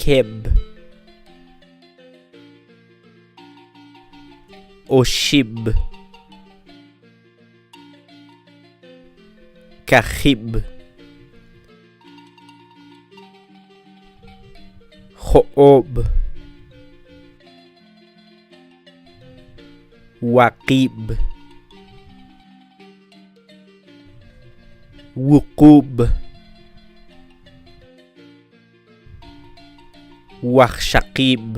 Keb', oxib', kajib', jo'ob', waqib', wuqub', wajxaqib',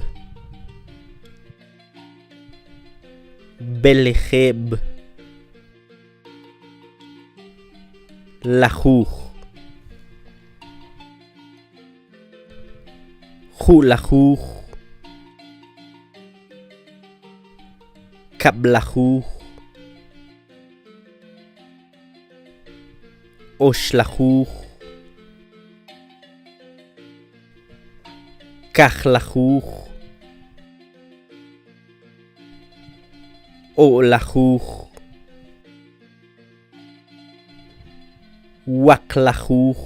b'elejeb', lajuj, ju'lajuj, kab'lajuj, oxlajuj, kajlajuj, o'lajuj, waqlajuj,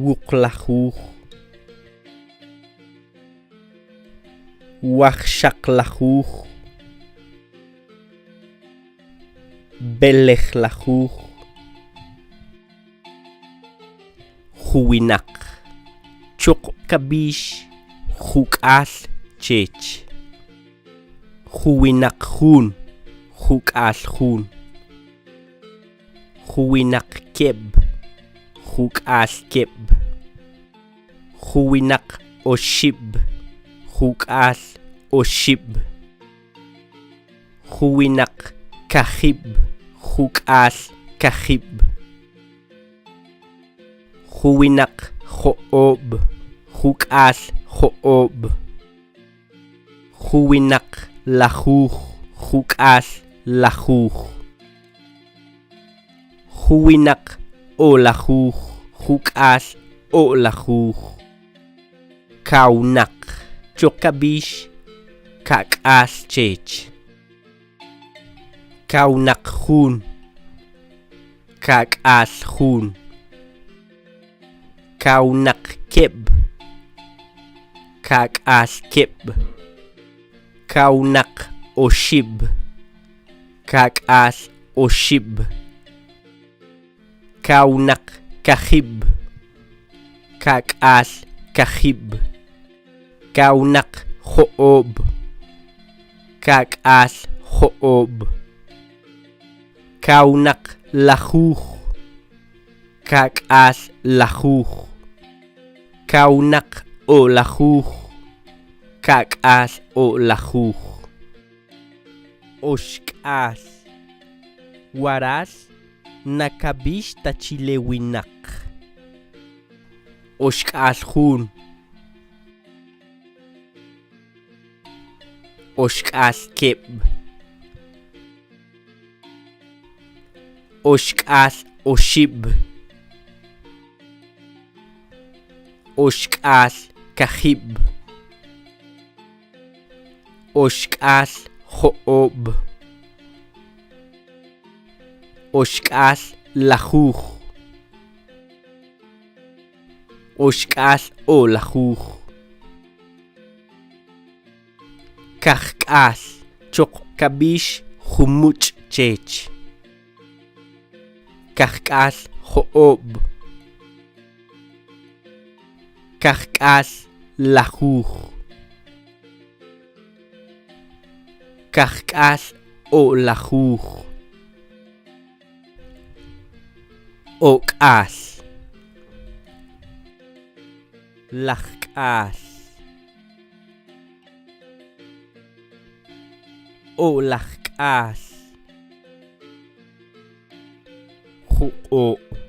wuqlajuj, wajxaqlajuj, b'elejlajuj, juwinaq, choq kab'ix juk'al chech, juwinaq jun, juk'al jun, juwinaq keb', juk'al keb', juwinaq oxib', juk'al oxib', juwinaq kajib', juk'al kajib', juwinaq jo'ob', juk'al jo'ob', juwinaq lajuj, juk'al lajuj, juwinaq o'lajuj, juk'al o'lajuj, kawnaq, choqab'ix kak'al chech, kawnaq jun, kak'al jun, kawnaq keb', kak'al keb', kawnaq oxib', kak'al oxib', kawnaq kajib', kak'al kajib', kawnaq jo'ob', kak'al jo'ob', kawnaq lajuj, kak'al lajuj, kawnaq o'lajuj, kak'al o'lajuj, oxk'al, waral nakab'ix ta chi le winaq, oxk'al jun, oxk'al keb', oxk'al oxib', oxk'al kajib', oxk'al jo'ob', oxk'al lajuj, oxk'al o'lajuj, kajk'al choq kab'ix jumuch' chech, kajk'al jo'ob', kajk'al lajuj, kajk'al o'lajuj, o'k'al, lajk'al, o'lajk'al, juq'o'.